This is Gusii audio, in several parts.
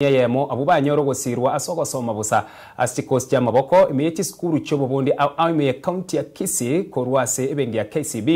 Eyemo abwo banyore ogosirwa ase ogosoma bosa ase chikosi chi'amaboko ime ye chisukuru chi'obobundi ao ao ime ye county ya Kisii korwa ase ebenki ya KCB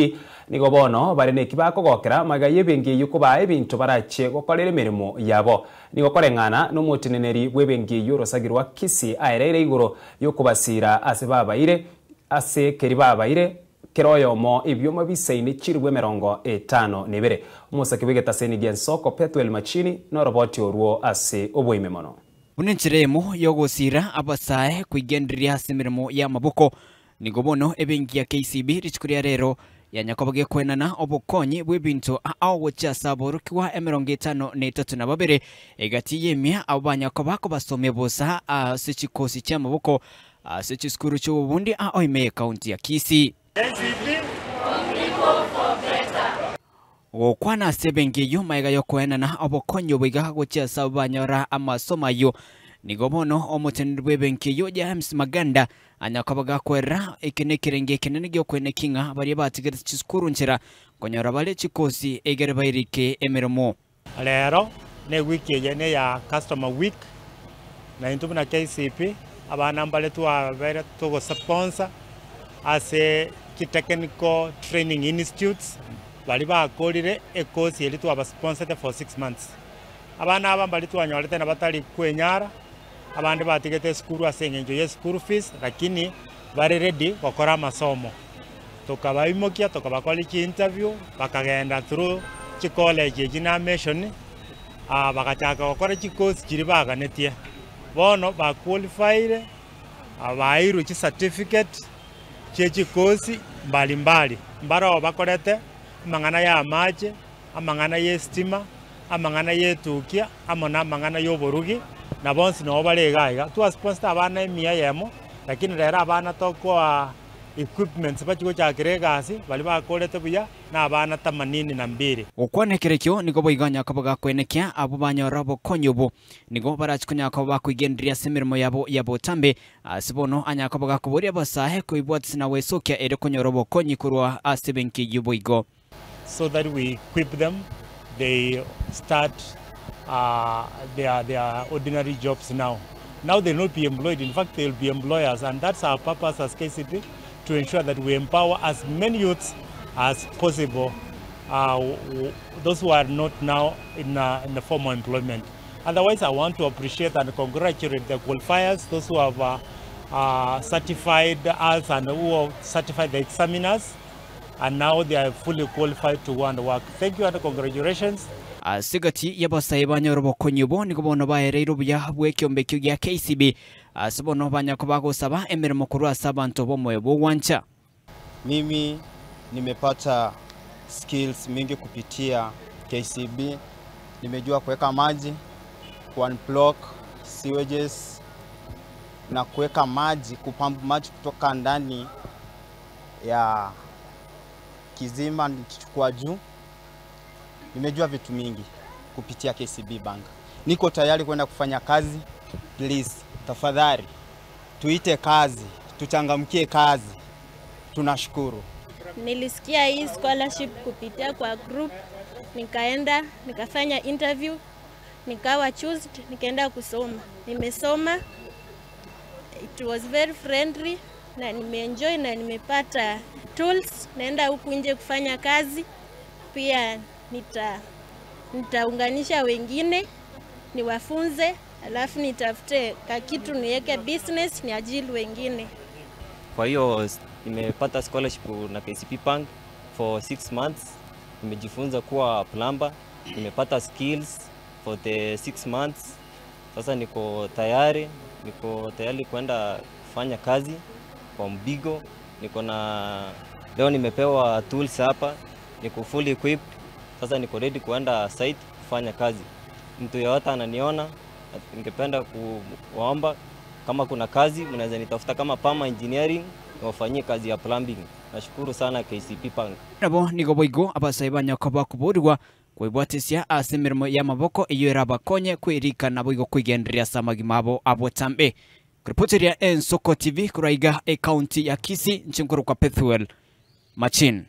nigo bono bare neki bakogokera magega y'ebenki eyio kobaa ebinto barachie gokorera emeremo yabo. Nigo koreng'ana nomoteneneri bw'ebenki eyio orosagi rwa Kisii aereire igoro y'okobasira ase babaire ase keri babaire Kera oyomo ebioma bisaine chilifu 52. Omosake bw'egetaseni gi'ensoko Pethuel Machini noroboti orwo ase oboime mono. Buna enchera eyemo y'ogosiira abasae koigendereria ase emeremo y'amaboko, nigo bono ebenki ya KCB rituko ria rero yanyakoba gekoenana obokonyi bw'ebinto ao gochia ase aborokigwa 52 egati y'emia abwo banyakoba kobasomia bosa ase chikosi chi'amaboko Ase chisukuru chi'obobundi ao ime y'ekaunti ya Kisii. Gokwana ase ebenki eyio magega y'okoenana obokonyi obo iga gochia ase abwo banyora amasomo ayio. Nigo bono omoteneneri bw'ebenki eyio James Maganda anya koba gakwerera eke nekerenge ekenene gi'okoenekia ng'a baria batigerete chisukuru nchera nkonyora bare chikosi egere bairike emeremo. Rero ne wiki eye ne ya customer week, na intwe buna KCB abana mbare twabere togosponsor ase chi technical training institutes baria bakorire ecourse eria twabasponsete for 6 months. Abana aba mbari twanyorete na batari kwenyara, abande batigete esukuru ase eng'encho ya school fees, lakini bare ready gokora amasomo. Tokabaimokia tokabakora chi interview, bakagenda through chicollege echi na mission, bagachaka gokora chicourse chiria baganetie. Bono baqualifyire, bairwe chicertificate chia chicourse mbalimbali. Mbaro bakorete amang'ana ya amache, amang'ana ya estima, amang'ana ya etukia, amo na amang'ana ya oborugi, na bonsi nabo bare iga iga. Twasponsete abana 100, lakini rero abana tokoa equipments bachi gochakera egasi, baria bakorete buya na abana 82. Gokwana ekerekio nigo boigo onye gakwenekia abwo banyora obokonyi obo nigo barachi konya koba bakoigendereria ase emeremo yabo ya botambe ase bono anyakoba gakoboria abasae koibwatisi na gwesokia ere konyora obokonyi korwa ase ebenki eyio boigo. So that we equip them, they start their ordinary jobs now. Now they'll not be employed, in fact, they'll be employers, and that's our purpose as KCB, to ensure that we empower as many youths as possible, those who are not now in the formal employment. Otherwise, I want to appreciate and congratulate the qualifiers, those who have certified us and who have certified the examiners, and now they are fully qualified to go and work. Thank you and congratulations. Ase gati y'abasae banyora obokonyi obo nigo bono baereire obuya bw'ekiombe ekio gia KCB ase bono banyako bagosaba emeremo korwa ase abanto b'omoyo bw'ogwancha. Mimi nimepata skills mingi kupitia KCB. Nimejua kuweka maji, kuunblock sewages na kuweka maji, kupump maji kutoka ndani ya kisima nikichukua juu. Nimejua vitu mingi kupitia KCB Bank. Niko tayari kwenda kufanya kazi. Please, tafadhali tuite kazi, tuchangamkie kazi. Tunashukuru. Nilisikia hii scholarship kupitia kwa group, nikaenda nikafanya interview, nikawa chosen, nikaenda kusoma. Nimesoma, it was very friendly na nimeenjoy na nimepata tools, naenda huku nje kufanya kazi. Pia nitaunganisha wengine niwafunze, alafu nitafute kakitu niweke business niajiri wengine. Kwa hiyo nimepata scholarship na KCB Bank for 6 months. Nimejifunza kuwa plumber, nimepata skills for the 6 months. Sasa niko tayari kwenda kufanya kazi kwa mpigo. Niko na leo nimepewa tools hapa, niko fully equipped. Sasa niko ready kuenda site kufanya kazi. Mtu yeyote ananiona, ningependa kuwaomba kama kuna kazi mnaweza nitafuta kama Pama Engineering niwafanyie kazi ya plumbing. Nashukuru sana KCB Bank. Nabo nigo boigo abasae banyako bakoborigwa kwibwatisia ase emeremo y'amaboko eyio erabakonye kwirikana boigo kwigendereria ase amagima abo abotambe. Kuripoteria Ensoko TV kuraiga ekaunti ya Kisii nchinkuru kwa Pethuel Machin.